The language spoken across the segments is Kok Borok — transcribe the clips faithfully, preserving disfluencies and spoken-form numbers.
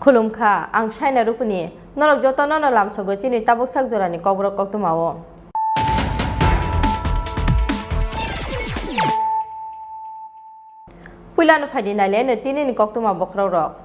Khulumkha, ang Saina Rupuni. Norok jotono no lamsogo chini tabuk sak jorani kokborok koktwmao. Puilano phaidi naileno tinini koktwma bokhorokrok.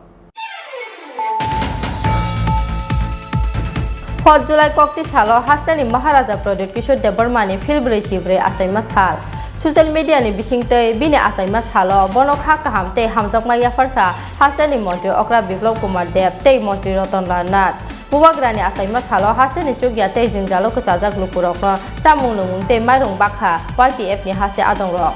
Fourth July kokti salo hasteni Maharaja Pradyut Kishore Debbarmani phil brwi chibrwi achaima sal. Social media ni bisingtwi bini achaima salo bono kha kaham tei hamjakma yapharkha hasteni montri okra Biplab Kumar Deb tei montri Ratan Lal Nath. Bubagrani achaima salo hasteni chukya tei jwngjalo kwchajak lukurokno chamung nwngmung tei mairung bakha Y T F ni haste adongrok.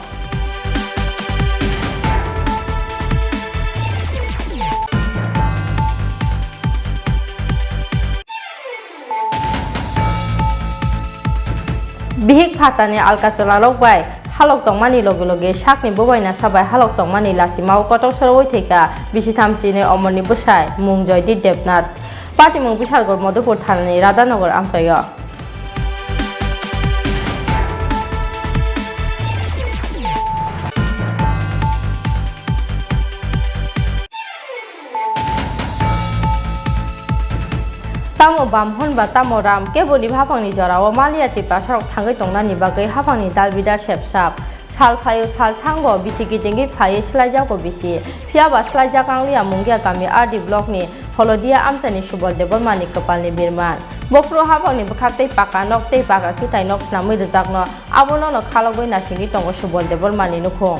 Bihik phatani alka chwlarok bai halok tongmani loge loge sakni bubaina sabai halok tongmani lachimao kotor sorowi thwikha bisi thamchinwi omorni bwsai mung Joydeep Debnath. Patimung Bishalgarh Madhupur thanani Radhanagar amchaio. Tamo Bamhon ba tamo Ram, keboni haphangni jorao maliya Tiprasarok thangwi tongnani bagwi haphangni dalbidal sepsap. Sal phaio sal thango bisi kitingwi phaiwi slaijago bisi. Phiyaba slaijak angliya Mungia kami R D blockni Holodia amchaini Subal Debbarmani kwpalni birman. Bophuru haphangni bwkhak tei paka nok tei paka kitai nok snamwi rwjakno abono no khalogwi naisingwi tongo Subal Debbarmani nukhung.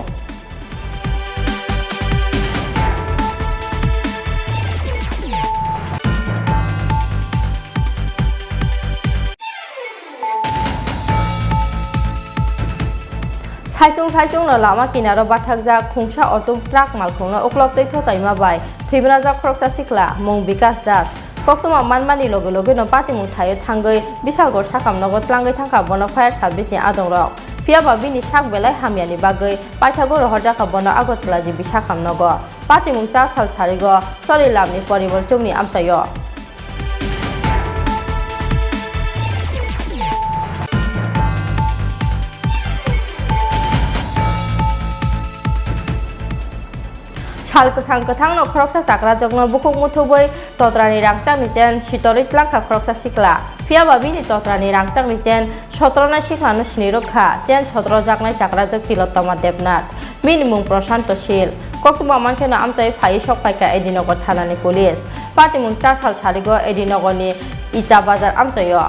Saichung saichung no lama kinaro bathakjak khungsa auto truck malkhungno uklok twi thotaima bai thwibwnajak khoroksa sikla mung Bikas Das. Koktwma manmani loge loge no patimung thaio thangwi Bishalgarh sakam nogo tlangwi thangkha bono fire service ni adongrok. Phiyaba bini sak belai hamyani bagwi paithago rohorjakha bono Agartala G B sakam nogo. Patimung cha sal sarigo Choli Lamni Porimal chukni amchaio. Sal kwthang kwthangno khoroksa chakrajwkno bukhuk muthubwi totrani rangchakni chen sitorwi tlangkha khoroksa sikla. Phiyaba bini totrani rangchakni chen sotrona siklano sini rwkha, chen sotrojaknai chakrajwk Tilottama Debnath. Bini mung Prashanto Sil. Koktwma mankheno amchai phaiwi sok phaikha Edinagar thanani police. Patimung cha sal sarigo Edinagarni Icha Bazar amchaio.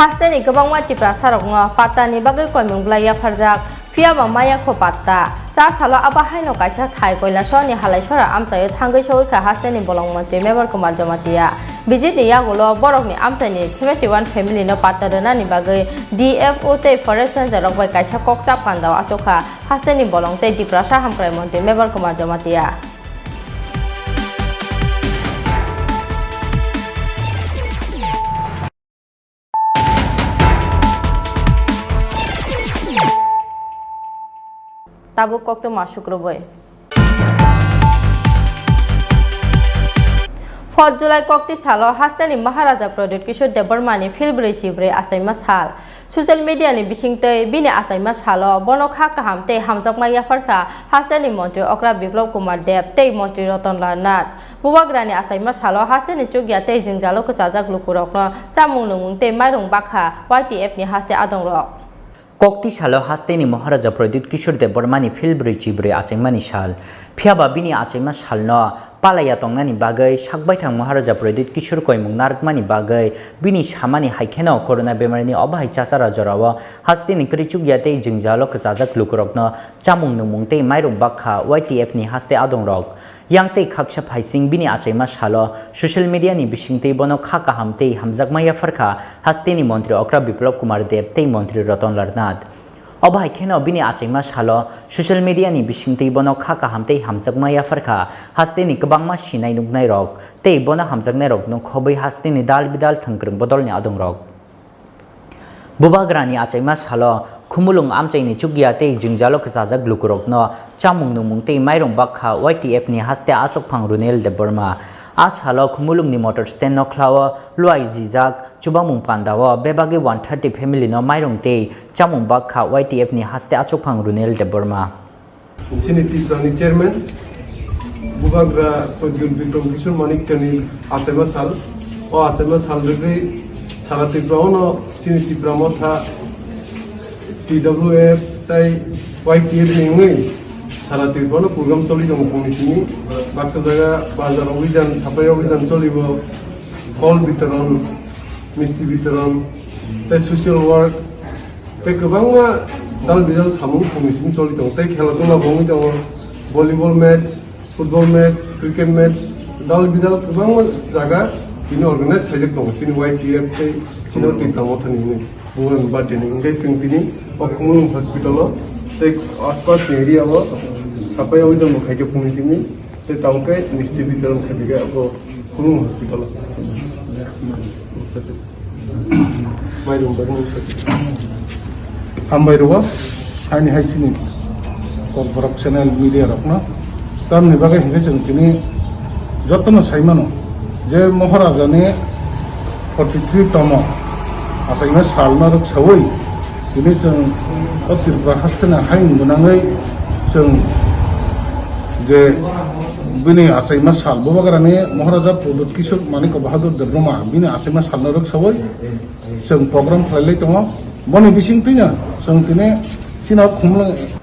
Hasteni kwbangma Tiprasarokno pattani bagwi koimung bwlai yapharjak, phiyaba maya kho patta. Cha salo abo haino kaisa thai Kailasahar ni Halaisora amchaio thangwi sogwi kha hasteni bolong montri Mebar Kumar Jamatia. Visit ni yagulo borokni amchaini seventy one family no patta rwnani bagwi D F O tei Forest Ranger rok bai kaisa kokchap pandao achukha hasteni bolong tei Tiprasa hamkrai montri Mebar Kumar Jamatia. Tabuk koktwma sukrubwi. Fourth July kokti salo hasteni Maharaja Pradyut Kishore Debbarmani phil brwi chibrwi achaima sal. Social media ni bisingtwi bini achaima salo bono kha kaham tei hamjakma yapharkha hasteni montri okra Biplab Kumar Deb tei montri Ratan Lal Nath. Bubagrani achaima salo hasteni chukya tei jwngjalo kwchajak lukurokno chamung nwngmung tei mairung bakha Y T F ni haste adongrok. Kokti salo hasteni Maharaja Pradyut Kishore Debbarmani phil brwi chibrwi achaimani sal. Phiyaba bini achaima salno palaiya tongnani bagwi sakbaithang Maharaja Pradyut Kishore koimung narwkmani bagwi bini samani hai kheno corona bemarini obo hai chachara jorao hasteni kwrwi chukya tei jwngjalo kwchajak lukurokno chamung nwngmung tei mairung bakha Y T F ni haste adongrok. Yang tei khaksa phaising bini achaima salo social media ni bisingtwi bono kha kaham tei hamjakma yapharkha hasteni montri okra Biplab Kumar Deb tei montri Ratan Lal Nath. Obo hai kheno bini achaima salo social media ni bisingtwi bono kha kaham tei hamjakma yapharkha hasteni kwbangma sinai nuknairok tei bono hamjaknairokno khobwi hasteni dal bidal thwngkwrwng bodolni adongrok. Bubagrani achaima salo khumulwng amchaini chukya tei jwngjalo kwchajak lukurokno chamung nwngmung tei mairung bakha Y T F ni haste achukphang Runel Debbarma. A salo Khumulwngni motor stand nokhlao luai jijak chubamung pandao bebagwi one thirty family no mairung tei chamung bakha Y T F ni haste achukphang Runel Debbarma. Chini Tiprani chairman, Bubagra Pradyut Bikram Kishore Manikya ni achaima sal. O achaima sal rwgwi sara Tripura ono chini Tipra Motha, T W F tai Y T F ni wngwi sara Tripura no program choli tongo phungni simi. Baksa jaga bazar obijan, sapai obijan cholibo, phol bitoron, misti bitoron, tai social work, tei kwbangma dal bidal samung phungni simi choli tongo. Tei khela dula bo wngwi tongo, volleyball match, football match, cricket match, dal bidal kwbangma jaga tini organize khaijak tongo chini Y T F tei chini Tipra Mothani hwnwi. Bubagrani birthday ni hwnkhe chwng tini o Khumulwng hospital o tei aspas ni area o sapai obijan bo khaikhe phungni simi tei tabuk khe misti bitoron khaikhe abo Khumulwng hospital o. Mairum bagwi. Hambai rwo, ani hai chini Kokborok channel media rokno. Tamni bagwi hinkhe chwng tini jotono saimano je Maharaja ni forty three tomo achaima salno rwksaui tini chwng o Tripura hasteni haing gwnangwi chwng je bini achaima sal Bubagrani Maharaja Pradyut Kishore Manikya Bahadur Debbarma bini achaima salno rwksaui chwng program khlailai tongo. Boni bisingtwino chwng tini chini Khumulwng.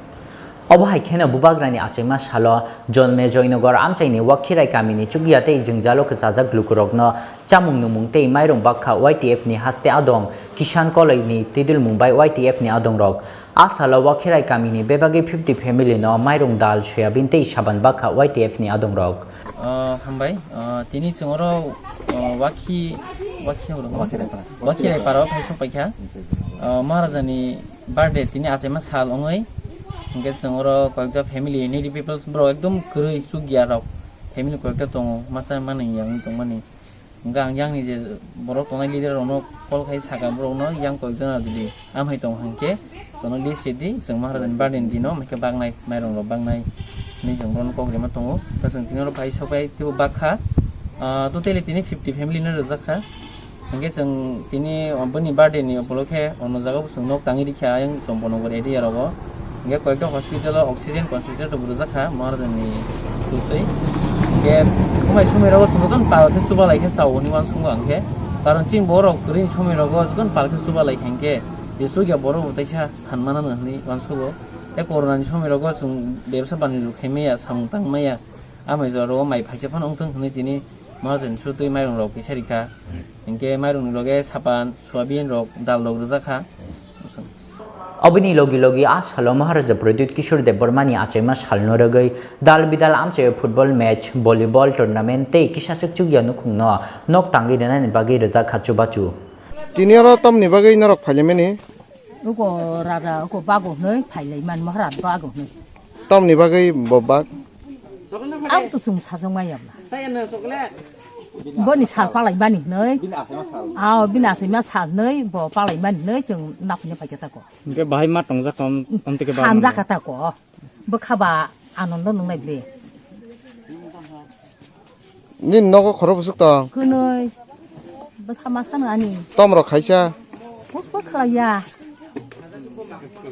Obo hai kheno Bubagrani achaima salo Jonme Joynagar amchaini Wakhirai kamini chukya tei jwngjalo kwchajak lukurokno chamung numung tei mairung bakha Y T F ni haste adong Kisan Koloini twidulmung bai Y T F ni adongrok. A salo Wakhirai kamini bebagwi fifty family no mairung, dal, soyabin tei saban bakha Y T F ni adongrok. Ah, hambai. Ah, tini chwng oro, ah, Wakhi, Wakhi, Wakhirai para. Wakhirai para o phai sok paikha. Ah, Maharajani birthday tini achaima sal wngwi, hinkhe chwng oro koyekta family, needy peoples, borok ekdom kwrwi chukya rok, family koyekta tongo, masa manwi yang tongmani. Hinkhe ang yang ni je borok tongnai leader rokno call khai saka borokno yang koyekjona rwdi, amhai tong hinkhe chwngno list rwdi, chwng Maharajani birthday ni dino, hinkhe baknai, mairung rok baknai, hinwi chwng borokno kok rima tongo. Tei chwng tini oro phai sok bai teibo bakha, ah, totally tini fifty family no rwjak kha. Hinkhe chwng tini boni birthday ni upolokhe ono jaga o chwng nok tangwi rikha ayang Chomponagar area rogo. Hinkhe koyekta hospital o oxygen concentrator bo rwjak kha Maharajani twtwi. Hinkhe omo hai somoi rogo chwng jotono pal khe chubalai khe chao hinwi uansukgo ang khe. Karon chini borok kwrwini somoi rogo jotono pal khe chubalai kha hinkhe je chukya borok bo teisa phan manano hinwi uansukgo. Tei corona ni somoi rogo chwng bebsa bani rok khai maya, samung tang maya, amai jora o mai phaisa phano wngthung hinwi tini Maharajani sutwi mairung rok kisa rikha. Hinkhe mairung ni loge sapan, soyabin rok, dal rok rwjak kha. Oboni logi logi a salo Maharaja Pradyut Kishore Debbarmani achaima salno rwgwi dal bidal amchaio football match, volleyball tournament tei kisaswk chukya nukhungno nok tangwi rwnani bagwi rwjak kha chubachu. Tini oro tamni bagwi norok phailaimani? Uko raja, uko bago hwnwi phailai man, Maharaj bago hwnwi. Tamni bagwi bo bak? Ang to chwng sajak maya bla. Boni sal palai mani hwnwi. Ao, bini achaima sal hwnwi, bo palai mani hwnwi chwng naphino phaikha tako. Hingke bahai ma tongjak kam, amtike ba. Hamjak kha tako. Bwkha ba anondo nungnai bli. Nini nogo khoro bwswk tong? Kwnwi. Bwsa ma sano ani. Tom rok khaisa? Bwswk khlaiya.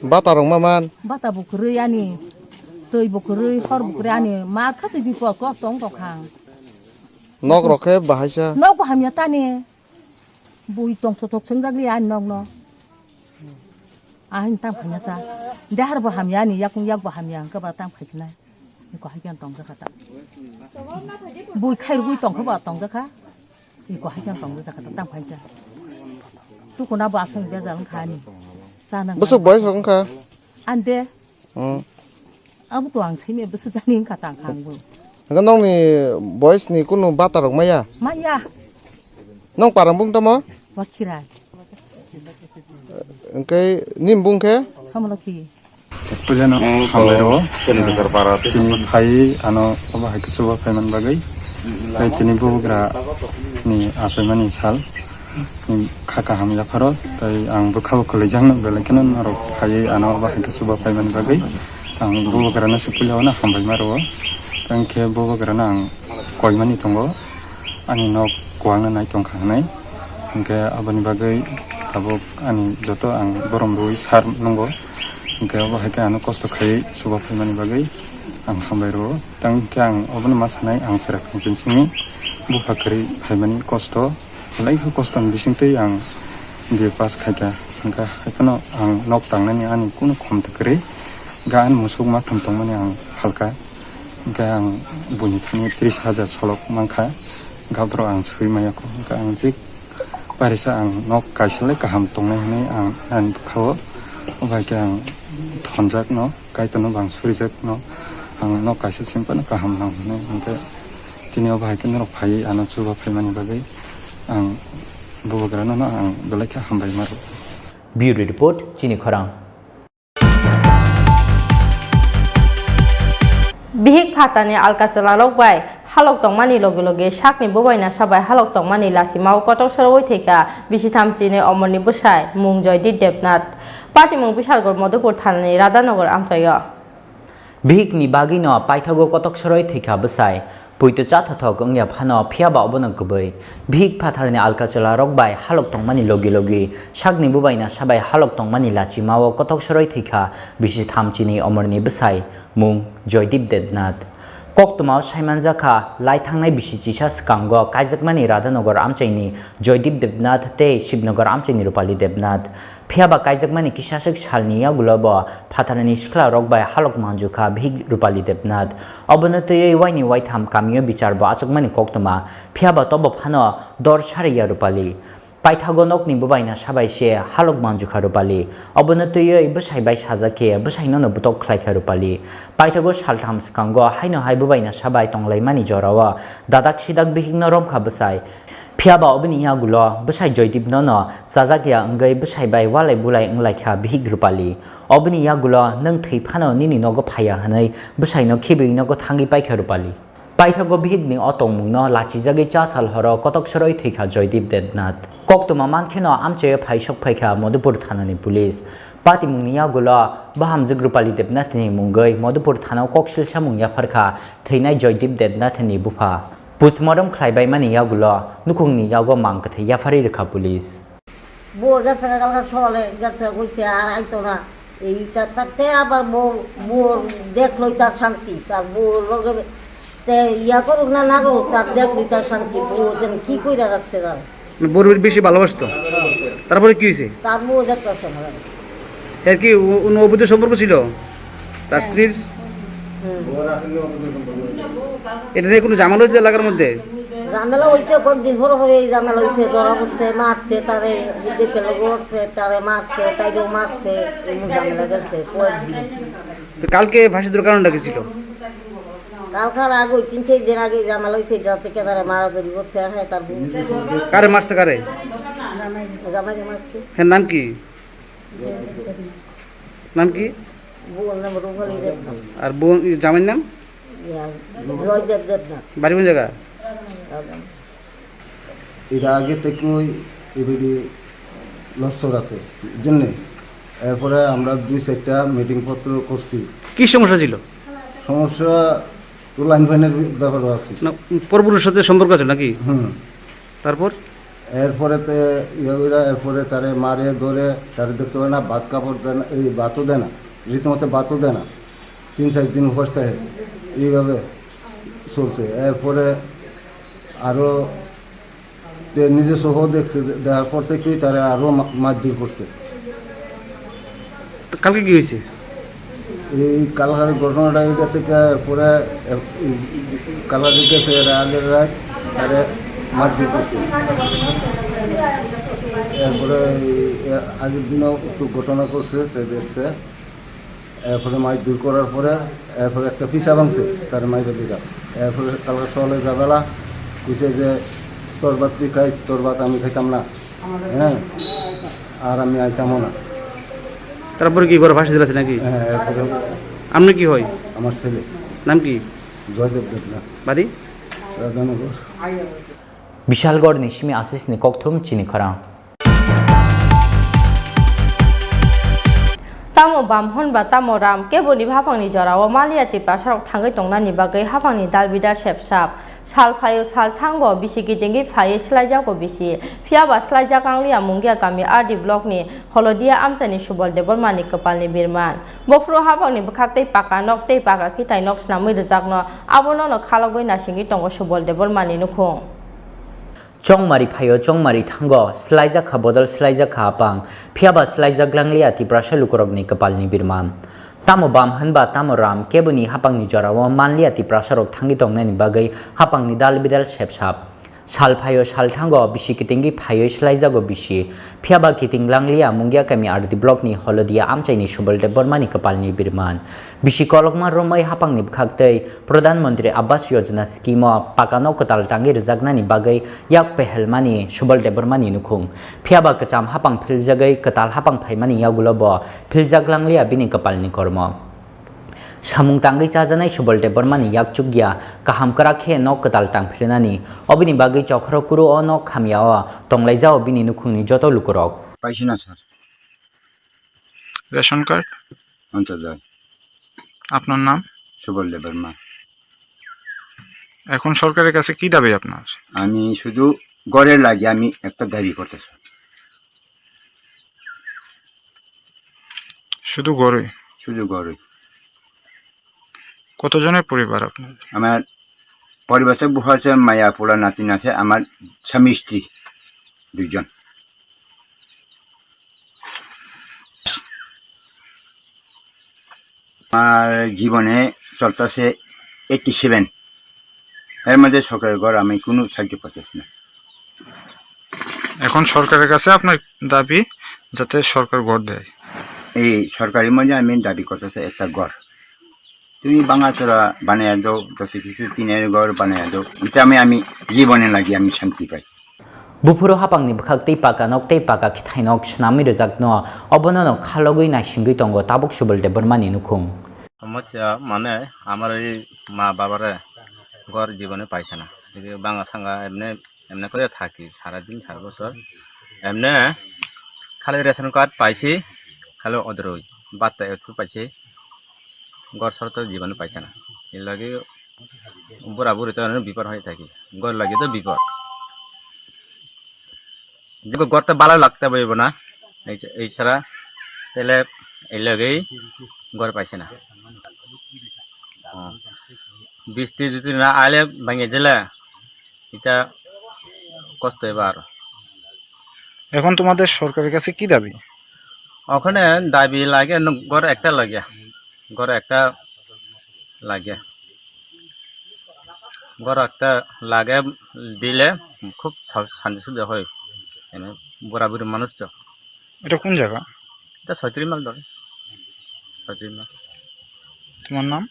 Bata rok ma man? Bata bo kwrwi ani. Twi bo kwrwi, hor bo kwrwi ani. Mar kha twi bipot kok tong rok hang. Nok rok khe bahaisa? Nok bo hamya tani. Bui tong thothok swngjak li ani nok no. Ahini tang phanya cha. Dehar bo hamya ni, yakung yak bo hamya, hwnkhe ba tang phai khnai. Iko hai khe tong jakha ta. Bui khai rwgwi tong khe ba tong jakha. Iko hai khe tong jakha ta, tang phai khe. Tukuna bo aswk bejal wngkha ani. Chana. Bwswk boyes rok wngkha? Ande. Hmm. Abo to ang simi bwswk jani wngkha tang kha ang bo. Hwnkhe nokni boyes ni kunu bata rok maya? Maya. Nong parang bung tamo? Wakhirai. Hwnkhe nini bung khe? Samoloki. Puilano hambai rwo. Tini phai ano obo hai khe chuba phaiman bagwi. Tei tini bubagra ni achaimani sal. Kha kaham yapharo, tei ang bwkha bo kwlwijak no, belai kheno norok phaiwi ano obo hai khe chuba phaimani bagwi ang bubagrano se puila uano hambai ma rwo. Tei hwnkhe bubagrano ang koimani tongo, Ani nok kuwangno nai tongkha hwnwi. Hwnkhe aboni bagwi tabuk ani joto ang borom rwui sar nungo. Hwnkhe obo hai khe ano kosto khaiwi chuba phaimani bagwi ang hambai rwo. Tang khe ang obono ma sanai, ang chwrai phaichini simi bupha kwrwi phaimani kosto. Belai khe kostoni bisingtwi ang B A pass khaikha. Hwnkhe haiphano ang nok tangnani ani kunu khomtw kwrwi. Ga ani musuk maktham tongmani ang phalkha. Hwnkhe ang buini thani tris hajar solok mankha. Gabro ang sui maya kho. Hwnkhe ang jik parisa ang nok kaisa le kaham tongnai hwnwi ang ani bwkhao. Obo hai khe ang thonjakno, Kaitorno bo ang surijakno, ang nok kaisa simi phano kaham nang hwnwi. Hwnkhe tini obo hai khe norok phaiwi ano chuba phaimani bagwi ang bubagrano no ang belai khe hambai ma rwo. Bureau Report, Chini Khorang. Bihik phatarni alka chwlarok bai halok tongmani logi logi sakni bubaina sabai halok tongmani lachimao kotok sorowi thwikha bisitham chini omorni bwsai mung Joydeep Debnath. Patimung Bishalgarh Madhupur thanani Radhanagar amchaio. Bihikni bagwino paithago kotok sorowi thwikha bwsai. Poito chathothok wngya phano, phiyaba obono kwbwi. Bihik phatharni alka chwlarok bai halok tongmani logi logi sakni bubaina sabai halok tongmani lachimao kotok sorowi thwikha bisi thamchini omorni bwsai mung Joydeep Debnath. Koktwmao saimanjakha, lai thangnai bisi chisa swkango kaijakmani Radhanagar amchaini Joydeep Debnath tei Shibnagar amchaini Rupali Debnath. Phiyaba kaijakmani kisaswk salni yagulo bo phatharni siklarok bai halok manjukha bihik Rupali Debnath. Obono twiwi waini waitham kamio bichar bo achukmani koktwma. Phiyaba tobo phano dor sariya Rupali. Paithago nokni bubaina sabai se halok manjukha Rupali. Obono twiwi bwsai bai sajak khe bwsainono bwtok khlaikha Rupali. Paithago saltham swkango haino hai bubaina sabai tonglaimani jorao dadak sidak bihikno romkha bwsai. Phiyaba oboni yagulo bwsai Joydeep nono chajak ya wngwi bwsai bai walai bulai wnglaikha bihik Rupali. Oboni yagulo nwng thwi phano nini nogo phaiya hwnwi bwsaino khibiwi nogo thangwi paikha Rupali. Paithago bihikni o tongmungno lachijagwi cha sal horo kotok sorowi thwikha Joydeep Debnath. Koktwma mankheno amchaio phai sok phaikha Madhupur thanani police. Patimungni yagulo bahamjwk Rupali Debnathni mungwi Madhupur thanao koksil samung yapharkha thwinai Joydeep Debnathni bupha. Postmortem khlaibaimani yagulo nukhungni yago mang kwthwi yapharwi rwkha police. Bo gatsa galga sole gatsa goite ar aito na. Ei ta, ta, te abar bo, bo dekloi tar shanti, tar bo loge te iya koruk na na koruk, tar dekloi tar shanti, bo jen ki koira rakte tar. মানে বউর বেশি ভালোবাসতো। তারপরে কি হয়েছে? তার বউ দেখতে আসে না। এর কি অ-, অন্য অবৈধ সম্পর্ক ছিল তার স্ত্রীর? হুম। এটা নিয়ে কোনো ঝামেলা হয়েছিল এলাকার মধ্যে? ঝামেলা হইতে কয়েকদিন পরে পরে এই ঝামেলা হইতে, ধরা পড়ছে, মারছে, তারে দেখে লোক উঠছে, তারে মারছে, তাইরেও মারছে, এমন ঝামেলা চলছে কয়েকদিন। তো কালকে ফাঁসি দেওয়ার কারণটা কি ছিল? কালকার আগে ওই তিন চার দিন আগে ঝামেলা হইছে, যাতে কে তারা মারামারি করছে, হ্যাঁ, তার বউ। কারে মারছে কারে? জামাইরে মারছে। হ্যাঁ, নাম কি? নাম কি? বউর নাম রূপালী দেবনাথ। আর বোন, জামাইর নাম? ইয়া, জয়দেব দেবনাথ। বাড়ি কোন জায়গা? এরা আগে থেকেই এভাবে লস্যর আছে, বুঝলেন? এরপরে আমরা দুই চারটা মিটিং পত্র করছি। কি সমস্যা ছিল? সমস্যা তো লাইন ফাইনের ব্যাপারও আছে। না, পরপুরুষের সাথে সম্পর্ক আছে নাকি? হুম। তারপর? এরপরে তে ইয়ে কইরা, এরপরে তারে মারে ধরে, তারে দেখতে পারে না, ভাত কাপড় দেয় না, এই ভাতও দেয় না, রীতিমতো ভাতও দেয় না। তিন চার দিন উপাস থাকে, এইভাবে চলছে। এরপরে আরও তে নিজে সহ দেখছে, দে-, দেখার পর থেকেই তারে আরও মা-, মারধর করছে। তো কালকে কি হয়েছে? এই কালকের ঘটনাটা এটা থেকে এরপরে এ-, এই কালকে গেছে, এর আগের রাত তারে মারধর করছে। এরপরে এই, এ-, আগের দিনও একটু ঘটনা করছে, তে দেখছে। এরপরে মারধর করার পরে এরপরে একটা পিসা ভাঙছে, তার মাইরে দিঘা। এরপরে কালকে সকালে ঝামেলা হইছে যে, "তোর ভাত তুই খাইস, তোর ভাত আমি খাইতাম না, হ্যাঁ, আর আমি আইতামও না।" তারপরে কি ঘরে ফাঁসি দিলাছে নাকি? হ্যাঁ, এরপরে আপনি কি হয়? আমার ছেলে। নাম কি? জয়দেব দেবনাথ। বাড়ি? Radhanagar. Bishalgarh ni simi asisni kokthum chini khorang. Tamo bam hwn ba tamo ram, keboni haphangni jorao maliya Tiprasarok thangwi tongnani bagwi haphangni dalbidal sepsap. Sal phaio sal thango, bisi kitingwi phaiwi swlaijago bisi. Phiya ba swlaijak ang liya Mungia kami R D blockni Holodia amchaini Subol Debbarmani kwpalni birman. Bophuru haphangni bwkhak tei paka nok tei paka khitai nok swnamwi rwjakno, abono no khalogwi naisingwi tongo Subol Debbarmani nukhung. Chongmari phaio, chongmari thango, swlaijak kha bodol, swlaijak kha apang, phiya ba swlaijak langliya Tiprasa lukurokni kwpalni birman. Tamo bam hwn ba tamo ram, keboni haphangni jorao manliya Tiprasarok thangwi tongnani bagwi haphangni dal bidal sepsap. Sal phaio sal thango, bisi kitingwi phaiwi swlaijago bisi, phiya ba kiting langliya Mungia kami R D blockni Holodia amchaini Subol Debbarmani kwpalni birman. Bisi kolokma romwi haphangni bwkhak tei Pradhan Mantri Awas Yojana scheme o paka nok kwtal tangwi rwjaknani bagwi yak pehelmani Subol Debbarmani nukhung. Phiya ba kwcham haphang philjagwi kwtal haphang phaimani yagulo bo philjak langliya bini kwpalni kormo. Samung tangwi chajanai Subol Debbarmani yak chukya kaham kwrak khe nok kwtal tangphirnani. Obini bagwi chokhorok kuru o nok hamya o tonglaijao bini nukhungni joto lukurok. পাইছি না sir. Ration card? অন্তর্জাল। আপনার নাম? সুবল দেববর্মা। এখন সরকারের কাছে কি দাবি আপনার? আমি শুধু ঘরের লাগি আমি একটা দাবি করতে চাই। শুধু ঘরই? শুধু ঘরই। কতজনের পরিবার আপনার? আমার পরিবারে বউ আছে, মায়া পোলা নাতি আছে, আমার স্বামী স্ত্রী দুইজন। আমার জীবনে চলতেছে এইটটি সেভেন, এর মধ্যে সরকারের ঘর আমি কোনো সাহায্য পাচ্ছি না। এখন সরকারের কাছে আপনার দাবি যাতে সরকার ঘর দেয়। এই সরকারের মধ্যে আমি দাবি করতেছি একটা ঘর, তুমি ভাঙাচোরা বানিয়ে দাও, যত কিছু টিনের ঘর বানিয়ে দাও, এটা আমি, আমি জীবনে লাগি আমি শান্তি পাই। Buphuru haphangni bwkhak tei paka nok tei paka khithai nok swnamwi rwjakno, obono no khalogwi naisingwi tongo tabuk Subol Debbarmani nukhung. সমস্যা মানে আমার এই মা বাবারে ঘর জীবনে পাইছে না। এদিকে ভাঙা সাঙ্গা এমনি, এমনি করে থাকি সারাদিন সারা বছর। এমনি খালি রেশন কার্ড পাইছি, খালি ওদের ওই ভাত একটু পাইছি, ঘর ছাড়া তো জীবনে পাইছে না। এর লাগে বুড়া বুড়ি তো এমনি বিপদ হয়ে থাকি, ঘর লাগে তো বিপদ। যে ঘর তো ভালো লাগতে পারবো না, এই, এই ছাড়া তাহলে এই লগেই ঘর পাইছে না। ও, বৃষ্টি যদি না আইলে ভেঙে দিলে এটা কষ্ট হবে আরো। এখন তোমাদের সরকারের কাছে কি দাবি? ওখানে দাবি লাগে, ন-, ঘর একটা লাগে, ঘর একটা লাগে, ঘর একটা লাগে দিলে খুব শা-, শান্তি সুবিধা হয়। এনে বুড়া বুড়ি মানুষ তো। এটা কোন জায়গা? এটা ছয়ত্রিশ মাইল ধরে। ছয়ত্রিশ মাইল। তোমার নাম?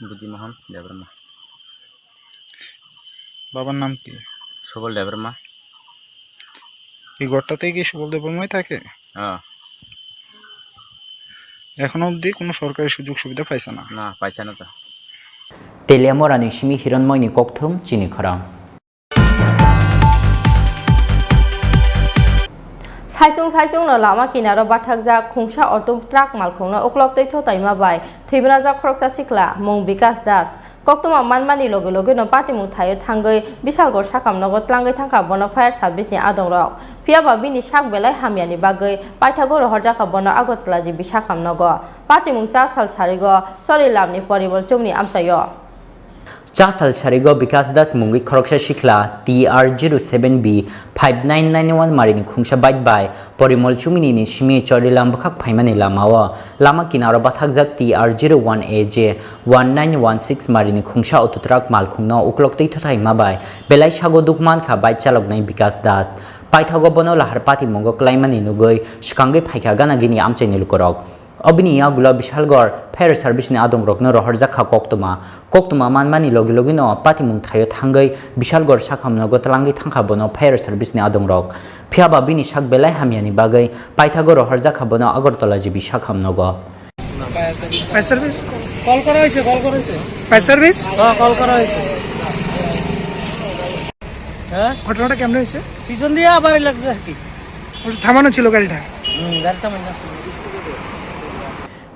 বুদ্ধিমোহন দেববর্মা। বাবার নাম কি? সুবল দেববর্মা। এই ঘরটাতে কি সুবল দেববর্মাই থাকে? হ্যাঁ। এখনো অবধি কোনো সরকারি সুযোগ সুবিধা পাইছে না? না, পাইছে না তো। Teliamorani simi Hironmoini kokthum chini khorang. Saichung saichung no lama kinaro bathakjak khungsa auto truck malkhungno uklok twi thotaima bai thwibwnajak khoroksa sikla mung Bikas Das. Koktwma manmani loge loge no patimung thaio thangwi Bisalgor sakam nogo tlangwi thangkha bono fire service ni adongrok. Phiya ba bini sak belai hamyani bagwi paithago rohorjakha bono Agartala G B sakam nogo. Patimung cha sal sarigo Chorilam ni Porimol Chumni amchaio. Cha sal sarigo Bikas Das mungwi khoroksa sikla T R zero seven B five nine nine one marini khungsa bike bai Porimol Chumini ni simi Chorilam bwkhak phaimani lamao lama kinaro bathakjak T R zero one A J one nine one six marini khungsa auto truck malkhungno uklok twi thothaima bai belai sago duk mankha bike chaloknai Bikas Das. Paithago bono lahar patimungo klaimani nugwi swkangwi phaikha gana gini amchaini lukurok. Obini yagulo Bisalgor fire service ni adongrokno rohorjakha koktwma. Koktwma manmani logi logino patimung thaio thangwi Bisalgor sakhamno gotlangwi thangkha bono fire service ni adongrok. Phiya ba bini sak belai hamyani bagwi paithago rohorjakha bono Agartala G B sakhamnogo. Fire service? Call করা হয়েছে, কল করা হয়েছে। Fire service? হ্যাঁ, কল করা হয়েছে। হ্যাঁ? ঘটনাটা কেমন হয়েছে? পিছন দিয়ে আবার লাগছে আর কি। ওটা থামানো ছিল গাড়িটা? হুম, গাড়ি থামানো ছিল।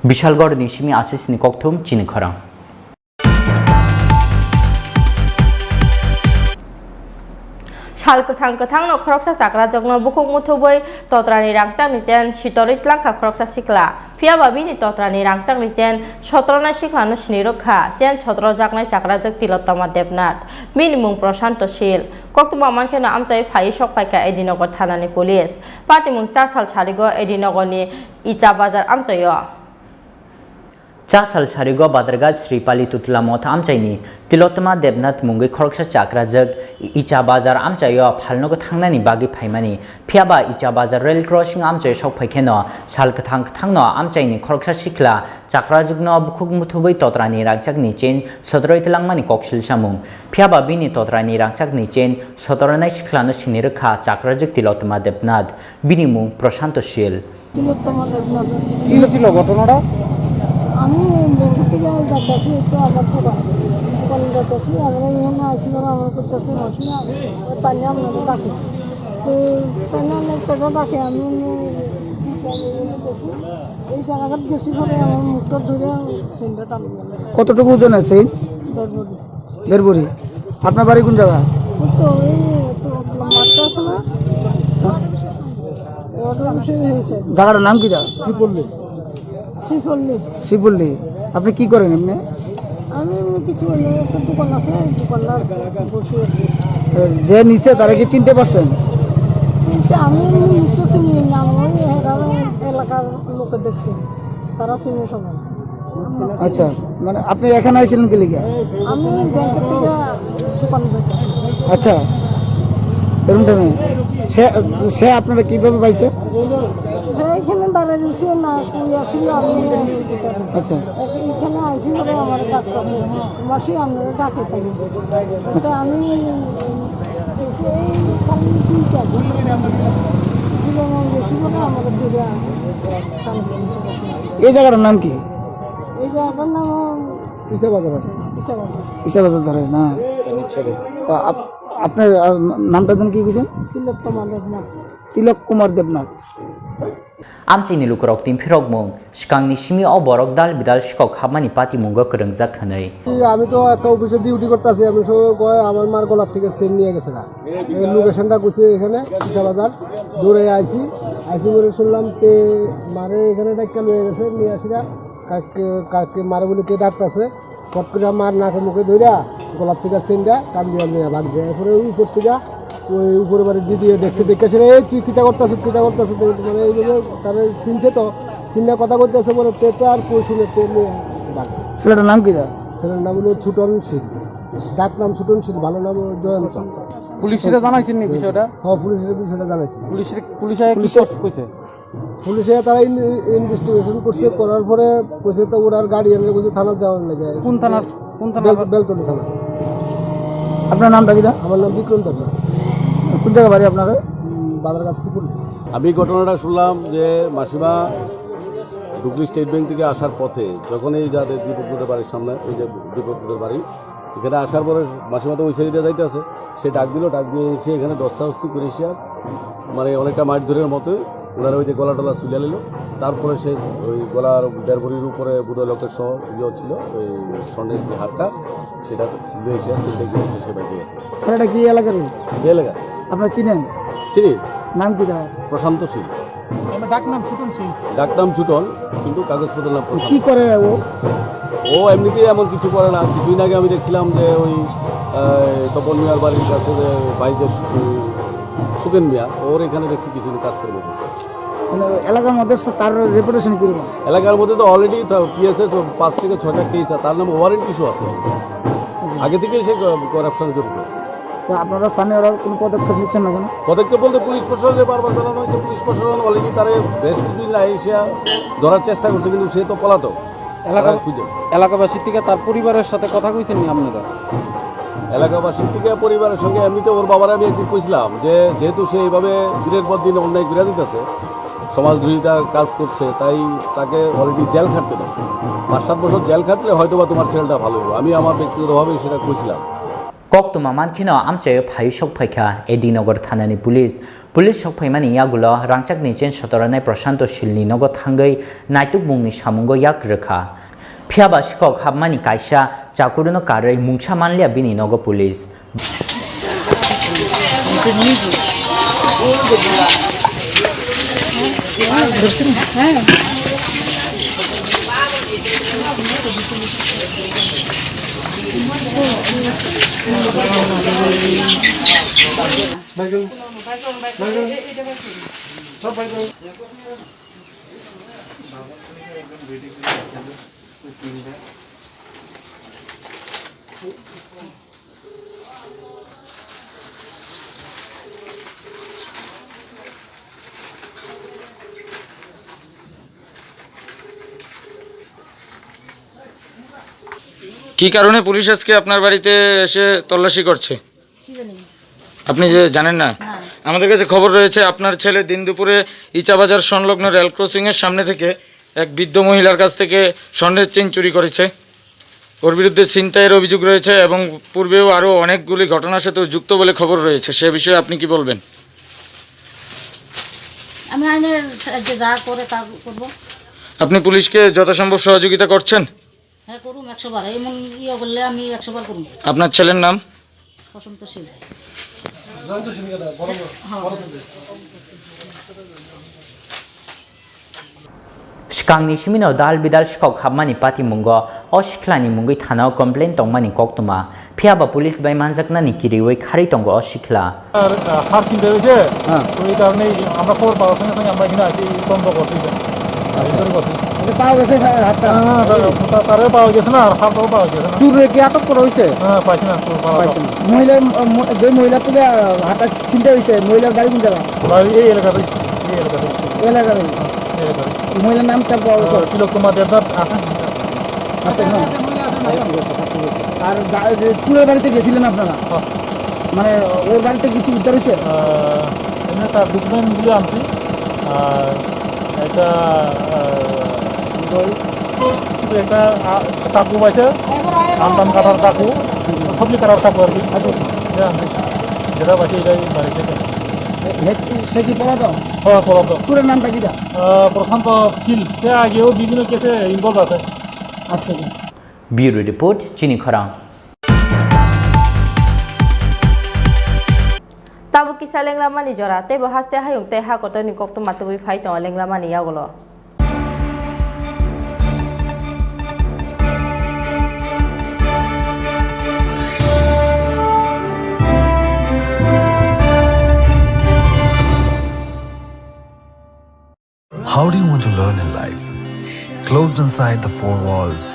Bishalgarh ni simi asisni kokthum chini khorang. Sal kwthang kwthangno khoroksa chakrajwkno bukhuk muthubwi totrani rangchakni chen sitorwi tlangkha khoroksa sikla. Phiyaba bini totrani rangchakni chen sotronai siklano sini rwkha, chen sotrojaknai chakrajwk Tilottama Debnath. Bini mung Prashanto Sil. Koktwma mankheno amchai phaiwi sok phaikha Edinagar thanani police. Patimung cha sal sarigo Edinagarni Icha Bazar amchaio. Cha sal sarigo Badarghat Sri Pali Tutla Moth amchaini Tilottama Debnath mungwi khoroksa chakrajwk Icha Bazar amchaio phalnogo thangnani bagwi phaimani. Phiyaba Icha Bazar rail crossing amchaio sok phaikheno sal kwthang kwthangno amchaini khoroksa sikla chakrajwkno bukhuk muthubwi totrani rangchakni chen sotroi twlangmani koksil samung. Phiyaba bini totrani rangchakni chen sotornai siklano sini rwkha chakrajwk Tilottama Debnath, bini mung Prashanto Sil. তিলোত্তমা দেবনাথ। কি হয়েছিল ঘটনাটা? আমি ব্যাংক থেকে যাচ্ছি, তো আমার দোকান, দোকানে যাচ্ছি, আমরা এখানে আছি, ওরা আমার করতেছে, মাসি না, ওই তাই নিয়ে আপনাদের ডাকে। তো তাই নিয়ে আপনার টাকা ডাকে, আমি অন্য এই জায়গাটা গেছি, পরে আমার মুখটা ধরে চেনটা টান দিয়ে। কতটুকু ওজন আছে? দশ ভরি। দেড় ভরি। আপনার বাড়ি কোন জায়গা? ওই তো, ওই তো, মাঠটা আছে না? ওয়াটার অফিসের এই সাইডে। জায়গাটার নাম কি দা? শ্রীপল্লী। শ্রীপল্লী। শ্রীপল্লী। আপনি কি করেন এমনি? আমি এমনি কিছু করি না, একটা দোকান আছে, দোকানদার বসে আর কি। এ, যে নিচে তারা কি চিনতে পারছেন? চিনতে আমি এমনি মুখটা চিনি না, ওই এলাকার লোকে দেখছে, তারা চিনে সবাই। আচ্ছা, মানে আপনি এখানে আইছিলেন কি লিগে? আমি ব্যাংকের থেকে দোকানে যাইতেছি। আচ্ছা, এরকম টাইমে সে, সে আপনারা কিভাবে পাইছে? হ্যাঁ, এখানে দাঁড়ায় রয়েছে না, কই আসলে আমি আচ্ছা। এখানে আইসি বলে আমার ডাকতেছে, মাসি আপনারা ডাকে তাই। আচ্ছা। আমি এসে এই খালি দুইটা বেশি বলে আমাদের দূরে। এই জায়গাটার নাম কি? এই জায়গাটার নাম ইসা বাজার আছে। ইসা বাজার। ইসা বাজার ধরে না? আ, আপ-, আপনার, আ, নামটা যেন কি কইছেন? তিলোত্তমা দেবনাথ। তিলক কুমার Debnath. Amchaini lukurok tin phirokmung, swkangni simi o borok dal bidal sikok hapmani patimungo kwrwngjak hwnwi. আমি তো একটা অফিসে ডিউটি করতেছি, আমি সব কয় আমার মার গলার থেকে চেন নিয়ে গেছে গা। এই লোকেশনটা করছি এখানে, ইসা বাজার। দূরে আইছি, আইছি বলে শুনলাম তে মারে এখানে ডাক্তার নিয়ে গেছে, নিয়ে আসিয়া কাকে, কাকে মারে বলে কে ডাকতেছে, ফট করে মার নাকে মুখে ধইরা গলার থেকে চেনটা টান দিয়ে নিয়ে ভাগছে। এরপরে ওই উপর থেকে ওই উপরে বাড়ি দিদি দেখছে, দেখে সেটা, "এই তুই কিতা করতেছ, কিতা করতেছ?" মানে এইভাবে তারা চিনছে তো, চিন্না কথা করতেছে বলে তে তো আর কই শুনে তে নিয়ে ভাগছে। ছেলেটার নাম কি দা? ছেলের নাম হলো ছুটন শীল, ডাক নাম ছুটন শীল, ভালো নাম হলো জয়ন্ত। পুলিশরে জানাইছেন নি বিষয়টা? হ্যাঁ, পুলিশরে বিষয়টা জানাইছি। পুলিশরে, পুলিশে কি পুলিশে কস-, কইছে? পুলিশে তারা ইন-, ইনভেস্টিগেশন করছে, করার পরে কইছে তো ওনার গার্ডিয়ানরে কইছে থানাত যাওয়ার লাগে। কোন থানার, কোন থানার? বেল-, বেলতলি থানা। আপনার নামটা কি দা? আমার নাম বিক্রম দেবনাথ। কোন জায়গা বাড়ি আপনার? উম, বাজারঘাট শ্রীপুর। আমি ঘটনাটা শুনলাম যে মাসিমা ডুগলি স্টেট ব্যাংক থেকে আসার পথে যখনই যাদের দীপকদের বাড়ির সামনে, ওই যে দীপকদের বাড়ি, এখানে আসার পরে মাসিমা তো ওই সাইডে যাইতেছে, সে ডাক দিল, ডাক দিয়ে সে এখানে ধস্তাধস্তি করে এসে আর মানে অনেকটা মারধরের মতো ওনারা ওই যে গলা টলা ছুলে নিল। তারপরে সে ওই গলার দেড় ভরির উপরে বুধ লোকের সহ ইয়ে ছিল, ওই স্বর্ণের যে হারটা, সেটা নিয়ে এসে সিলটা গিয়ে এসে সে বাইকে গেছে। স্যার, এটা কি এলাকার? এই এলাকা। আপনারা চিনেন? চিনি। নাম কি তার? প্রশান্ত সিং। আমার ডাক নাম ছুটন সিং। ডাক নাম ছুটন, কিন্তু কাগজপত্রের নাম প্রশান্ত। কি করে ও? ও এমনিতেই এমন কিছু করে না। কিছুদিন আগে আমি দেখছিলাম যে ওই, আহ, তপন মিয়ার বাড়ির কাছে যে বাইজের সু-, সুখেন মিয়া, ওর এখানে দেখছি কিছু কাজকর্ম করছে। মানে এলাকার মধ্যে সে-, তার রেপুটেশন কিরকম? এলাকার মধ্যে তো অলরেডি পিএসএস পাঁচ থেকে ছয়টা কেস আছে, তার নামে ওয়ারেন্ট ইস্যু আছে। আগে থেকেই সে ক-, করাপশনে জড়িত। তো আপনারা স্থানীয়রা কোনো পদক্ষেপ নিচ্ছেন না কেন? পদক্ষেপ বলতে পুলিশ প্রশাসনকে বারবার জানানো হয়েছে, পুলিশ প্রশাসন অলরেডি তারে বেশ কিছুদিন আগে এসে ধরার চেষ্টা করছে, কিন্তু সে তো পলাতক। এলাকা-, তারা খুঁজে। এলাকাবাসীর থেকে তার পরিবারের সাথে কথা কইছেন নি আপনারা? এলাকাবাসীর থেকে পরিবারের সঙ্গে এমনিতে ওর বাবারে আমি একদিন কইছিলাম যে যেহেতু সে এইভাবে দিনের পর দিন অন্যায় ঘুরে দিতেছে, সমাজদ্রোহিতার কাজ করছে, তাই তাকে অলরেডি জেল খাটতে দাও। পাঁচ সাত বছর জেল খাটলে হয়তো বা তোমার ছেলেটা ভালো হইব। আমি আমার ব্যক্তিগতভাবে সেটা কইছিলাম। Koktwma mankheno amchaio phaiwi sok phaikha Edinagar thanani police. Police sokphaimani yagulo rangchakni chain sotoranai Prashanto Silni nogo thangwi naitukmungni samungo yak rwkha. Phiyaba sikhok hapmani kaisa chakuruno karwi mungsa manliya bini nogo police. কি কারণে পুলিশ আজকে আপনার বাড়িতে এসে তল্লাশি করছে? কি জানি? আপনি যে জানেন না? না। আমাদের কাছে খবর রয়েছে আপনার ছেলে দিন দুপুরে ইচা বাজার সংলগ্ন রেল ক্রসিং এর সামনে থেকে এক বৃদ্ধ মহিলার কাছ থেকে স্বর্ণের চেইন চুরি করেছে। ওর বিরুদ্ধে ছিনতাইয়ের অভিযোগ রয়েছে এবং পূর্বেও আরও অনেকগুলি ঘটনার সাথে যুক্ত বলে খবর রয়েছে। সে বিষয়ে আপনি কি বলবেন? আমি আইনের সাহায্যে যা করে তা করব। আপনি পুলিশকে যথাসম্ভব সহযোগিতা করছেন? হ্যাঁ, করুন একশো বার। এমন ইয়ে করলে আমি একশো বার করুন। আপনার ছেলের নাম? বসন্ত Singh. Swkangni simino dal bidal sikhok hapmani patimungo o sikhlani mungwi thanao complain tongmani koktwma, phiyaba police bai manjaknani kiriwi kharwi tongo o sikhla. আর, আহ, হার কিনতে হয়েছে। হ্যাঁ। তো এই কারণেই আমরা খবর পাওয়ার সঙ্গে সঙ্গে আমরা এখানে আসি, তদন্ত করছি এটা। আচ্ছা। এনকোয়ারি করছি। আচ্ছা, পাওয়া গেছে স্যার হারটা? হ্যাঁ, হ্যাঁ, তা-, তা-, তারে পাওয়া গেছে না, আর হারটাও পাওয়া গেছে না। চুররে কি আটক করা হয়েছে? হ্যাঁ, পাইছি না, চুর পাওয়া পাইছে গেছে। না। মহিলার, ম-, ম-, যে মহিলা তুলে হারটা ছিনতে হয়েছে, মহিলার বাড়ি কোন জায়গা? বাড়ি এই এলাকাতেই, এই এলাকাতেই। এলাকাতেই? হ্যাঁ, এই এলাকাতেই। মহিলার নামটা পাওয়া গেছে? আহ, তিলক কুমার দেবনাথ আছে। আছে না? আর যা-, যে চুরের বাড়িতে গেছিলেন আপনারা? হ্যাঁ। মানে ওর বাড়িতে কিছু উদ্ধার হয়েছে? আহ, এমনি তার ডকুমেন্টগুলো আনছি। আর একটা, আহ, কি কই? শুধু একটা, আহ, চাকু পাইছে, আন্দান কাটার চাকু, সবজি কাটার চাকু আর কি। আচ্ছা, আচ্ছা। এটা আনছি। যেটা পাইছে এটাই বাড়িতে। এ, হে, সে কি পলাতক? হ্যাঁ, পলাতক। চুরের নামটা কিটা? আহ, প্রশান্ত শীল। সে আগেও বিভিন্ন কেসে ইনভলভ আছে। আচ্ছা, আচ্ছা। Bureau report, Chini Khorang. Tabuk kisa lenglamani jora, teibo haste hayung tei ha kotorni koktwma tubui phai tongo lenglamani yagulo. How do you want to learn in life? Closed inside the four walls,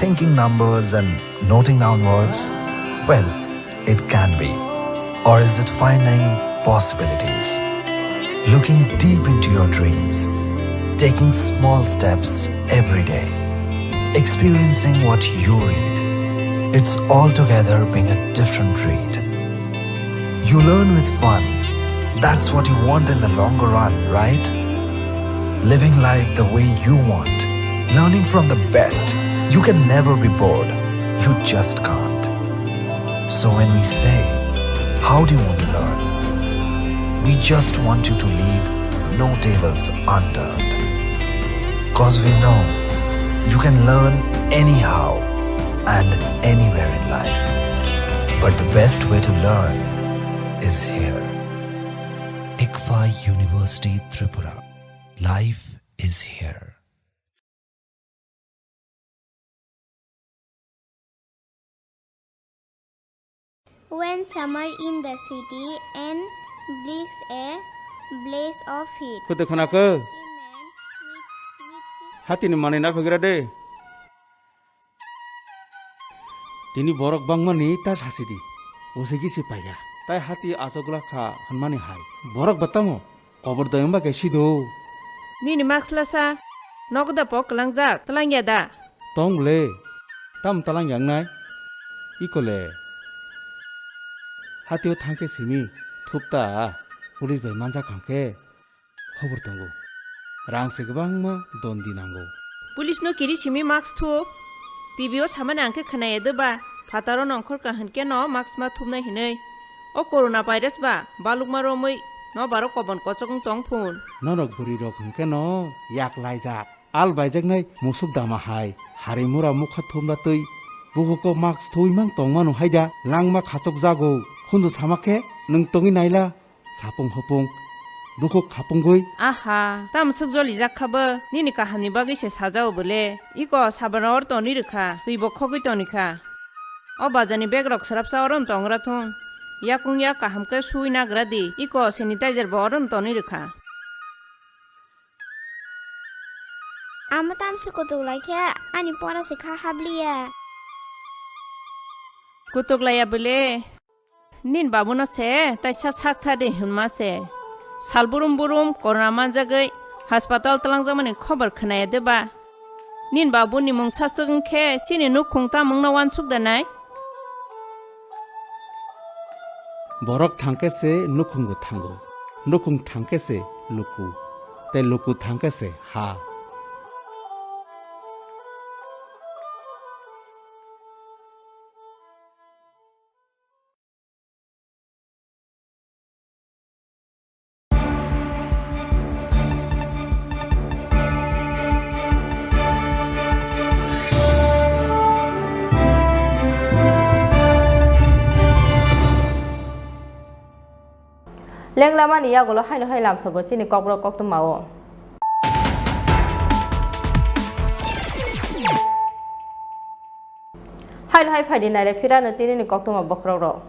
thinking numbers and noting down words? Well, it can be. Or is it finding possibilities? Looking deep into your dreams, taking small steps every day, experiencing what you read. It's altogether being a different breed. You learn with fun. That's what you want in the longer run, right? Living life the way you want. Learning from the best. You can never be bored. You just can't. So when we say, "How do you want to learn?" We just want you to leave no tables unturned. 'Cause we know you can learn anyhow and anywhere in life. But the best way to learn is here. ICFAI University Tripura. Life is here. When summer in the city and brings a blaze of heat. Khode khona ko. A man with, with his Hatini manwi na phagra de. Tini borok bangmani ta sasidi. Usigi si paiya. Tai hati achogla kha hwnmani hai. Borok batango. Kobor dayung ba khe sido. Nini mask lasa. Nogo da pok kwlangjak. Twlangya da? Tong le. Tam twlangya wngnai? Iko le. Hatio thang khe simi. Thup ta. Police bai manjak hang khe. Khobor tongo. Rang se kwbangma dondi nango. Police no kiri simi mask thup. T V o samani ang khe khwnaya de ba. Phataro nongkhor ka hwn khe no mask ma thupnai hinwi. O corona virus ba balukma romwi Nobaro kobon kochok wng tong phun. Norok bwrwi rok hwnkhe no yak laijak. Al baijaknai musuk dama hai. Hari mura mukha thumra twi. Bukuko mask thuwi mang tong mano hai da. Langma khachok jago. Khunju sama khe nwng tongwi naila. Sapung hopung. Bukhuk khapungwi. Aha, tamo swk jolijak kha bo. Nini kahamni bagwi se sajao bole. Iko sabra or toni rwkha. Twi bo khogwi toni kha. O bazarni bag rok swrapsa oro no tongra thung. Yakung yak kaham khe sui nagra di. Iko sanitizer bo oro no toni rwkha. Ama tamsi kutuk lai khe ani pora se kha habliya. Kutuk laiya bole. Nin babuno se taisa sak tha de hwnma se. Sal burum burum corona manjagwi hospital twlangjakmani khobor khwnaya de ba? Nin babuni mung saswk wng khe chini nukhung tamungno uansuk da nai? Borok thang khe se nukhung bo thango, nukhung thang khe se luku, tei luku thang khe se ha. Lenglamani yagulo haino hai lamsogo chini kokborok koktwmao. Haino hai phaidi nailai phirano tinini koktwma bokhorokrok.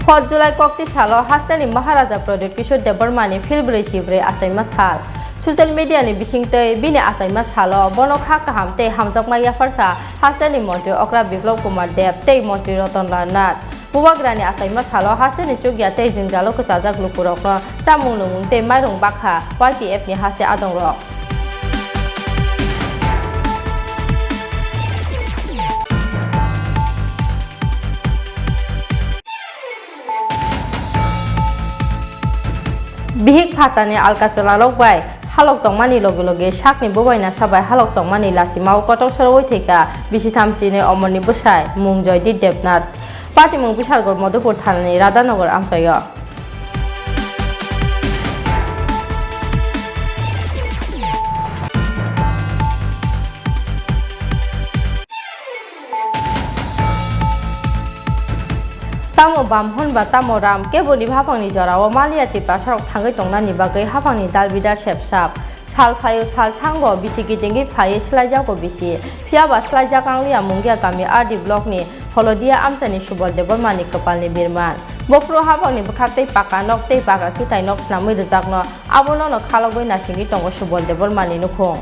Fourth July kokti salo hasteni Maharaja Pradyut Kishore Debbarmani phil brwi chibrwi achaima sal. Social media ni bisingtwi bini achaima salo bono kha kaham tei hamjakma yapharkha hasteni montri okra Biplab Kumar Deb tei montri Ratan Lal Nath. Bubagrani achaima salo hasteni chukya tei jwngjalo kwchajak lukurokno chamung nwngmung tei mairung bakha Y T F ni haste adongrok. Bihik phatani alka chwlarok bai halok tongmani loge loge sakni bubaina sabai halok tongmani lachimao kotor sorowi thwikha bisi thamchinwi omorni bwsai mung Joydeep Debnath. Patimung Bishalgarh Madhupur thanani Radhanagar amchaio. Tamo Bamhon ba tamo Ram, keboni haphangni jorao maliya Tiprasarok thangwi tongnani bagwi haphangni dalbidal sepsap. Sal phaio sal thango bisi kitingwi phaiwi swlaijago bisi. Phiyaba swlaijak angliya Mungia kami R D blockni Holodia amchaini Subal Debbarmani kwpalni birman. Bophuru haphangni bwkhak tei paka nok tei paka kitai nok snamwi rwjakno abono no khalogwi naisingwi tongo Subal Debbarmani nukhung.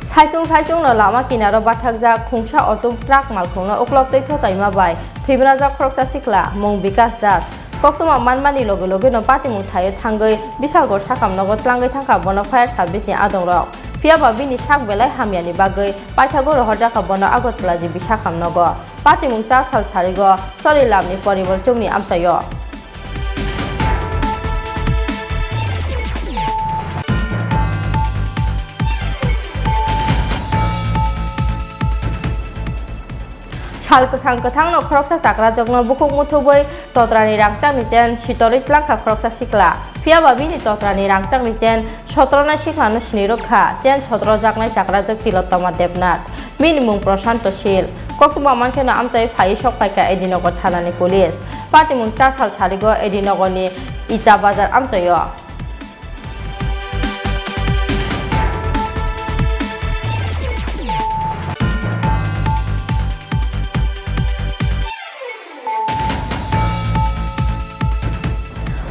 Saichung saichungno lama kinaro bathakjak khungsa auto truck malkhungno uklok twi thotaima bai thwibrajak khoroksa sikla mung Bikas Das. Koktwma manmani loge logeno patimung thaio thangwi Bishalgarh sakam nogo tlangwi thangkha bono fire service ni adongrok. Phiyaba bini sak belai hamyani bagwi paithago rohorjakha bono Agartala G B sakam nogo. Patimung cha sal sarigo Chorilamni Porimal chukni amchaio. Sal kwthang kwthangno khoroksa chakrajwkno bukhuk muthubwi totrani rangchakni chen sitorwi tlangkha khoroksa sikla. Phiyaba bini totrani rangchakni chen sotrona siklano sini rwkha, chen sotrojaknai chakrajwk Tilottama Debnath. Bini mung Prashanto Sil. Koktwma mankheno amchai phaiwi sok phaikha Edinagar thanani police. Patimung cha sal sarigo Edinagarni Icha Bazar amchaio.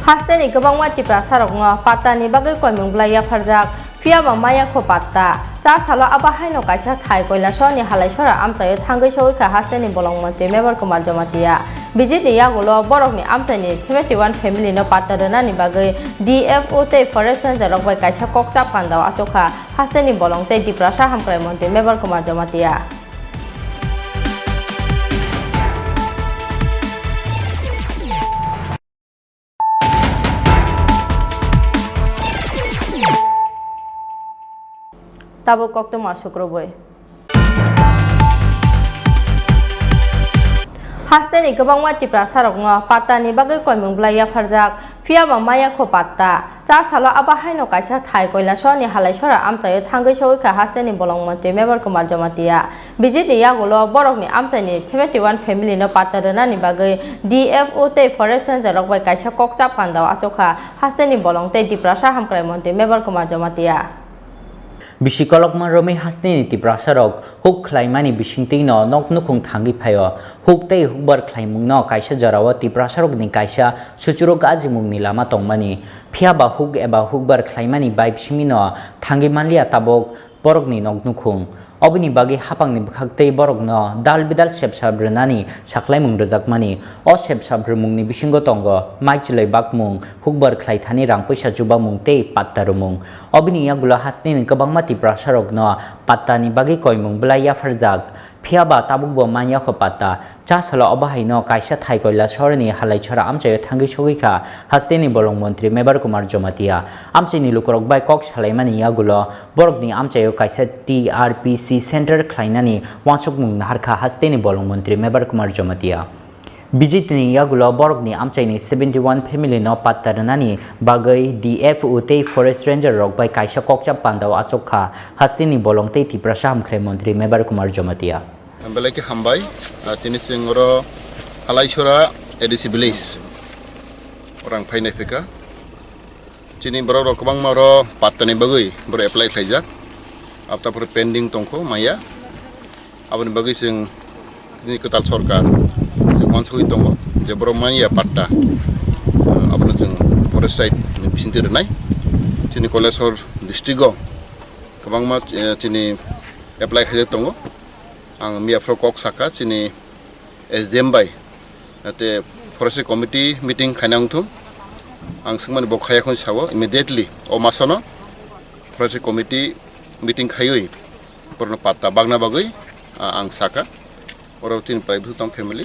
Hasteni kwbangma Tiprasarokno pattani bagwi koimung bwlai yapharjak, phiyaba maya kho patta. Cha salo abo haino kaisa thai Kailasahar ni Halaisora amchaio thangwi sogwi kha hasteni bolong montri Mebar Kumar Jamatia. Visit ni yagulo borokni amchaini seventy one family no patta rwnani bagwi D F O tei Forest Ranger rok bai kaisa kokchap pandao achukha hasteni bolong tei Tiprasa hamkrai montri Mebar Kumar Jamatia. Tabuk koktwma sukrubwi. Hasteni kwbangma Tiprasarokno pattani bagwi koimung bwlai yapharjak, phiyaba maya kho patta. Cha salo abo haino kaisa thai Kailasharni Halaisora amchaio thangwi sogwi kha hasteni bolong montri Mebar Kumar Jamatia. Bijitni yagulo borokni amchaini seventy one family no patta rwnani bagwi D F O tei Forest Ranger rok bai kaisa kokchap pandao achukha hasteni bolong tei Tiprasa hamkrai montri Mebar Kumar Jamatia. Bisi kolokma romwi hasteni Tiprasarok huk khlaimani bisingtwino nok nukhung thangwi phaio. Huk tei hukbar khlaimungno kaisa jorao Tiprasarokni kaisa suchuruk ajimungni lama tongmani. Phiyaba huk eba hukbar khlaimani bai bisimino thangwi manliya tabuk borokni nok nukhung. Oboni bagwi hapangni bwkhak tei borokno dal bidal sepsap rwnani saklaimung rwjakmani. O sepsap rwmungni bisingo tongo maichwlwi bakmung, hukbar khlaithani rang puisa chubamung tei patta rwmung. Oboni yagulo hasteni kwbangma Tiprasarokno pattani bagwi koimung bwlai yapharjak. Phiyaba tabukbo manya kho patta. Cha salo obo haino kaisa thai Kailasharni Halaisora amchaio thangwi sogwi kha hasteni bolong montri Mebar Kumar Jamatia. Amchaini lukurok bai kok salaimani yagulo borokni amchaio kaisa T R P C center khlainani uansukmung naharkha hasteni bolong montri Mebar Kumar Jamatia. Bijitni yagulo borokni amchaini seventy one family no patta rwnani bagwi D F O tei Forest Ranger rok bai kaisa kokchap pandao achukha hasteni bolong tei Tiprasa hamkrai montri Mebar Kumar Jamatia. Belai khe hambai, ah, tini chwng oro Halaisora A D C village orang phainai phika. Chini borok rok kwbangma oro patta ni bagwi borok apply khlaijak. Abta phuru pending tongkho maya. Aboni bagwi chwng chini kwtal sorkar chwng uansugwi tongo je borok manya patta. Ah, abono chwng forest side ni bisingtwi rwnai. Chini Kailasor district o kwbangma, eh, chini apply khaijak tongo. Ang miyaphoro kok saka chini S D M bai, ate forestry committee meeting khaina wngthung. Ang swngmani bo khaya khon sao immediately o masano forestry committee meeting khaiwi borokno patta bagna bagwi, ah, ang saka. Oro chini prai bwswk tong family?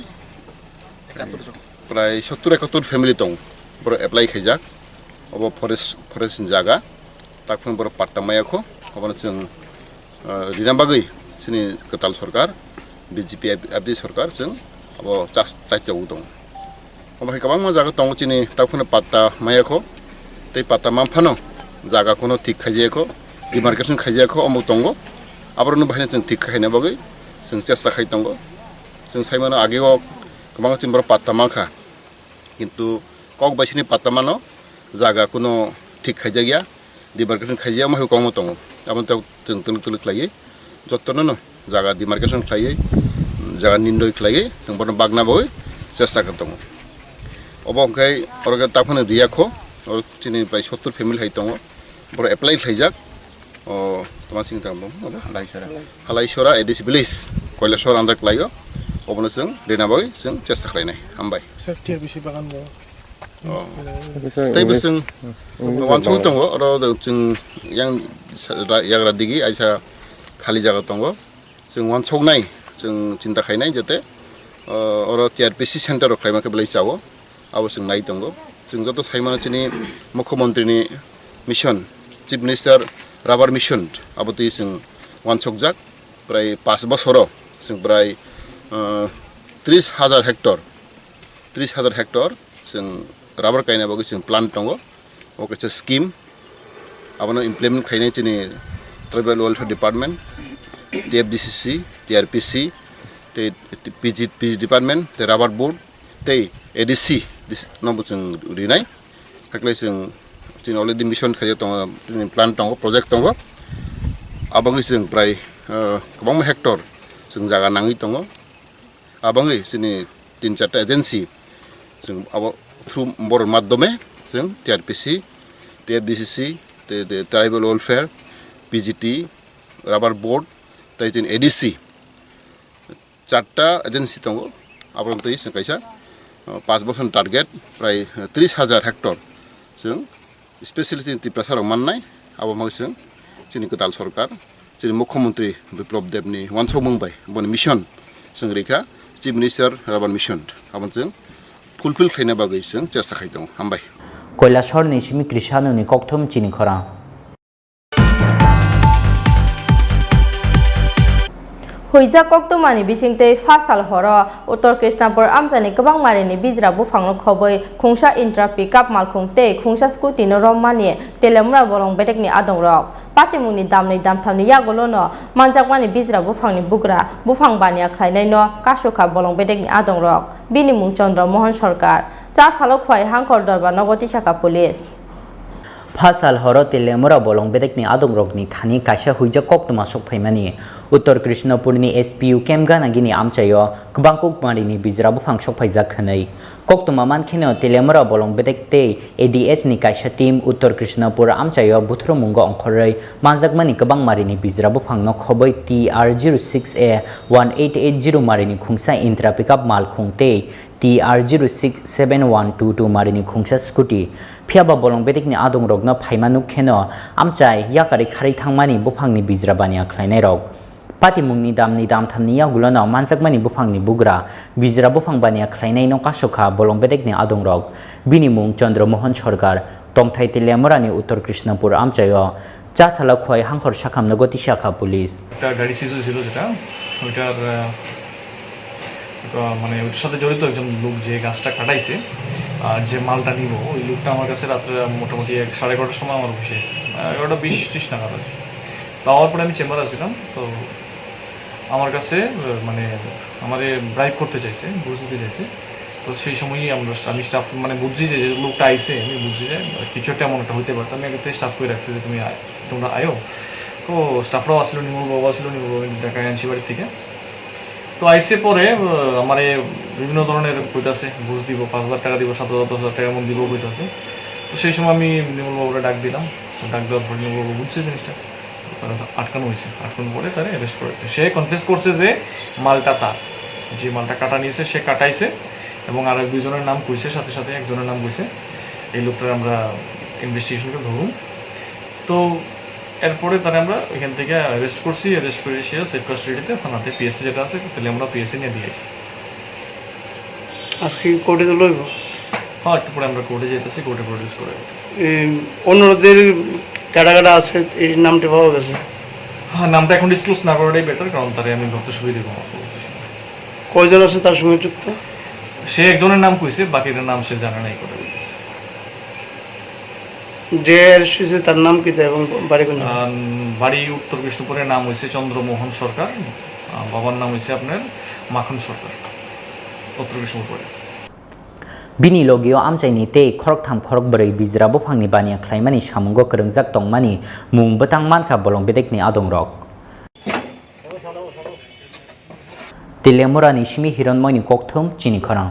Prai sottur ekattur family tong. Borok apply khaijak. Obo forest, forest ni jaga. Takphano borok patta maya kho. Obono chwng ah, rina bagwi chini kwtal sorkar, B J P F D sorkar chwng abo chas-, chaitogwi tongo. Omo hai kwbangma jaga tongo chini takphano patta maya kho, tei patta manphano jaga kono thik khaijaya kho, demarcation khaijaya kho, omo tongo. Aborokno bahaino chwng thik khaina bagwi chwng chesta khai tongo. Chwng saimano ageo kwbangma chini borok patta mankha. Kintu kok bai sini patta mano jaga kuno thik khaijakya, demarcation khaijakya, omo hai kwbangma tongo. Aboni tok chwng twlwk twlwk khlaiwi jotono no jaga demarcation khlaiwi, jaga nindoi khlaiwi chwng bono bagna bagwi chesta khe tongo. Obo hwnkhe oro khe taphano riya kho, oro chini prai sottur family hai tongo. Borok apply khlaijak. O, tama sing tang bom, obo? Halaisora. Halaisora A D C village, Kailasor under khlaio. Obono chwng rina bagwi chwng chesta khlainai. Hambai. Sir, T R P C bagan bo. O. Tei bo chwng wansuk tongo, oro chwng yang sa-, ra-, yagra digi aisa khali jaga tongo. Chwng wansuknai, chwng chinta khainai jate, o, oro T R P C center rok khlaima khe belai chao. Abo chwng nai tongo. Chwng joto saimano chini Mukhyamantri ni mission, Chief Minister Rubber Mission, abo twi chwng wansukjak. Prai pash bosoro chwng prai, ah, tris hajar hectare, tris hajar hectare chwng rubber kaina bagwi chwng plan tongo. O kaisa scheme, abono implement khainai chini Tribal Welfare Department, T F D C C, T R P C, tei P G, P G Department, tei Rubber Board, tei A D C, dis-, no bo chwng rinai. Hakle chwng, chini already mission khaijak tongo, chini plan tongo, project tongo. Aboni chwng prai, eh, kwbangma hectare chwng jaga nangwi tongo. Aboni chini tin charta agency, chwng abo through borok madhyome chwng T R P C, T F D C C, tei, tei Tribal Welfare, P G T, Rubber Board, tei chini A D C. Charta agency tongo, aborok twi chwng kaisa, uh, pash bosor target prai, uh, tris hajar hectare chwng specially chini Tiprasa rok mannai, abo wngkha chwng chini kwtal sorkar, chini Mukhyamantri Biplab Deb ni wansukmung bai boni mission chwng rikha Chief Minister Rubber Mission, abo chwng fulfill khlaina bagwi chwng chesta khai tongo. Hambai. Kailasor ni simi Krisano ni kokthum chini khorang. Huijak koktwmani bisingtwi pha sal horo Uttor Krishnapur amchaini kwbangma rini bijra buphangno khobwi khungsa Intra pickup malkhung tei khungsa scooty no romani Teliamura bolong bedekni adongrok. Patimungni damnwi damthamni yagulono manjakmani bijra buphangni bugra buphang baniya khlainaino kasukha bolong bedekni adongrok. Bini mung Chandra Mohan Sarkar. Cha salo Khwai Hangkhor Dorbar nogo tisakha police. Pha sal horo Teliamura bolong bedekni adongrokni thani kaisa huijak koktwma sokphaimani. Uttor Krishnapurni S P U camp ganagini amchaio kwbang kukmarini bijra buphang sokphaijak hwnwi. Koktwma mankheno Teliamura bolong bedek tei A D S ni kaisa team Uttor Krishnapur amchaio buthurumungo ongkhorwi manjakmani kwbangmarini bijra buphangno khobwi T R zero six A one eight eight zero marini khungsa Intra pickup malkhung tei T R zero six seven one two two marini khungsa scooty. Phiyaba bolong bedekni adongrokno phaima nukkheno amchai yakarwi kharwi thangmani buphangni bijra baniya khlainairok. Patimungni damni damthamni yagulono manjakmani buphangni bugra bijra buphang baniya khlainaino kasukha bolong bedekni adongrok. Bini mung Chandra Mohan Sarkar, tongthai Teliamurani Uttor Krishnapur amchaio. Cha sala Khwai Hangkhor sakhamno goti sakha police. একটা গাড়ি সিজ হয়েছিল যেটা, ওইটার, আহ, আহ, মানে ওইটার সাথে জড়িত একজন লোক যে গাছটা কাটাইছে আর যে মালটা নিব, ওই লোকটা আমার কাছে রাত্রে মোটামুটি এক, সাড়ে এগারোটার সময় আমার অফিসে এসে, আহ, এগারোটা বিশ ত্রিশ নাগাদ আর কি। তো আমার পরে আমি চেম্বারে আসছিলাম, তো আমার কাছে, আহ, মানে আমারে ব্রাইব করতে চাইছে, ঘুষ দিতে চাইছে। তো সেই সময়ই আমরা, আমি স্টাফ, মানে বুঝছি যে, যে লোকটা আইছে, আমি বুঝছি যে কিছু একটা এমন একটা হইতে পারে। তো আমি একটা স্টাফ করে রাখছি যে তুমি আয়, তোমরা আয়ো। তো স্টাফরাও আসলো, নির্মল বাবু আসলো, নির্মল বাবু ঢাকায় আনছি বাড়ি থেকে। তো আইসে পরে, আহ, আমারে বিভিন্ন ধরনের কইতাছে, ঘুষ দিব, পাঁচ হাজার টাকা দিব, সাত হাজার, দশ হাজার টাকা এমন দিব কইতাছে। তো সেই সময় আমি নির্মল বাবুরে ডাক দিলাম। ডাক দেওয়ার পরে নির্মল বাবু বুঝছে জিনিসটা। তো তারা আটকানো হয়েছে, আটকানোর পরে তারা অ্যারেস্ট করেছে। সে কনফেস করছে যে মালটা তার, যে মালটা কাটা নিয়েছে সে কাটাইছে, এবং আরো দুইজনের নাম কইছে, সাথে সাথে একজনের নাম কইছে। এই লোকটার আমরা ইনভেস্টিগেশন করে ধরুন। তো এরপরে তারা আমরা এখান থেকে অ্যারেস্ট করছি, অ্যারেস্ট করে সে সেফ কাস্টডিতে থানাতে পিএসসি যেটা আছে, তাহলে আমরা পিএসসি নিয়ে দিয়ে আসি। আজকে কোর্টে তো লইব? হ্যাঁ, একটু পরে আমরা কোর্টে যাইতেছি, কোর্টে প্রডিউস করে। এই অন্যদের কারা কারা আছে, এই নামটি পাওয়া গেছে? হ্যাঁ, নামটা এখন ডিসক্লোজ না করাটাই বেটার, কারণ তারে আমি ধরতে সুবিধা হবে আমার পরবর্তী সময়। কয়জন আছে তার সঙ্গে যুক্ত? সে একজনের নাম কইছে, বাকিটার নাম সে জানে না, এই কথা বলতেছে। যে অ্যারেস্ট হয়েছে তার নাম কি এবং বাড়ি কোন জায়গায়? আম, বাড়ি উত্তর বিষ্ণুপুরে, নাম হইছে চন্দ্রমোহন সরকার, আ, বাবার নাম হইছে আপনার মাখন সরকার, উত্তর বিষ্ণুপুরে। Bini logio amchaini tei khoroktham khorokbrwi bijra buphangni baniya khlaimani samungo kwrwngjak tongmani mung bwtang mankha bolong bedekni adongrok. Teliamurani simi Hironmoini kokthum chini khorang.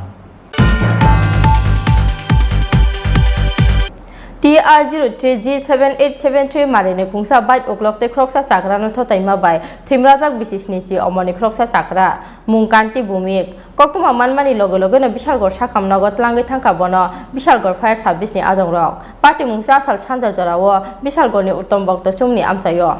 T R zero three G seven eight seven three marini khungsa bike uklok tei khoroksa chakrano thotaima bai thwimrajak bisisni chi omoni khoroksa chakra mung Kanti Bumik. Koktwma manmani loge logeno Bishalgor sakham nogo tlangwi thangkha bono Bishalgor Fire Service ni adongrok. Patimung cha sal sanja jorao Bishalgorni Uttom Bokto chumni amchaio.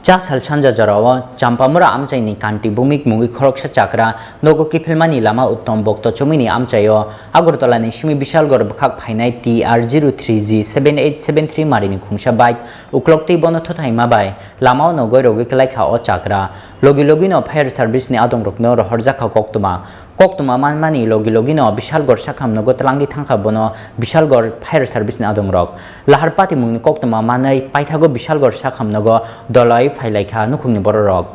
Cha sal sanja jorao Champamura amchaini Kanti Bumik mungwi khoroksa chakra nogo kiphilmani lama Uttom Bokto chumini amchaio Agartala ni simi Bishalgor bwkhak phainai T R zero three G seven eight seven three marini khungsa bike uklok tei bono thothaima bai lamao nogoi rogwi kwlaikha o chakra. Logi logino fire service ni adongrokno rohorjakha koktwma. Koktwma manmani logi logino Bishalgor sakhamnogo tlangwi thangkha bono Bishalgor Fire Service ni adongrok. Lahar patimungni koktwma manwi paithago Bishalgor sakhamnogo dolai phailaikha nukhungni bororok.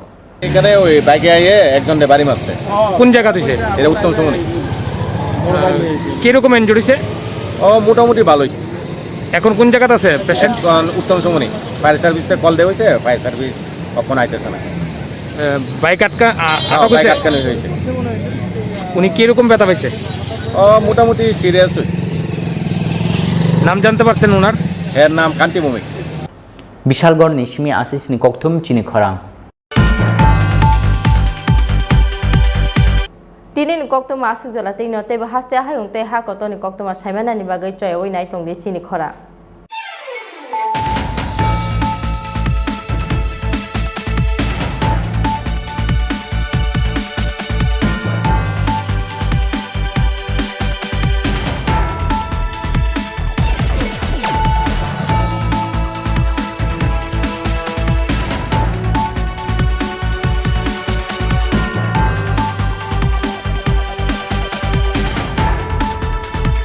এখানে ওই বাইকে আইয়ে একজনরে বাড়ি মারছে। কোন জায়গাত হইছে? এটা উত্তম সমনি। কিরকম ইনজুরি হইছে? ও মোটামুটি ভালোই। এখন কোন জায়গাত আছে পেশেন্ট? এখন উত্তম সমনি। ফায়ার সার্ভিসে কল দেওয়া হয়েছে, ফায়ার সার্ভিস এখন আইতেছে না। এ, বাইক আটকা, আ-, হ্যাঁ, আটক বাইক হইছে? আটকানো হয়েছে। উনি কিরকম ব্যথা পাইছে? ও মোটামুটি সিরিয়াস। নাম জানতে পারছেন ওনার? এর নাম কান্তি Bhowmik. Bishalgorni simi asisni kokthum chini khorang. Tinini koktwma aswk jora tei no teibo haste hayung tei ha kotorni koktwma saimanani bagwi choyawi nai tongdi chini khorang.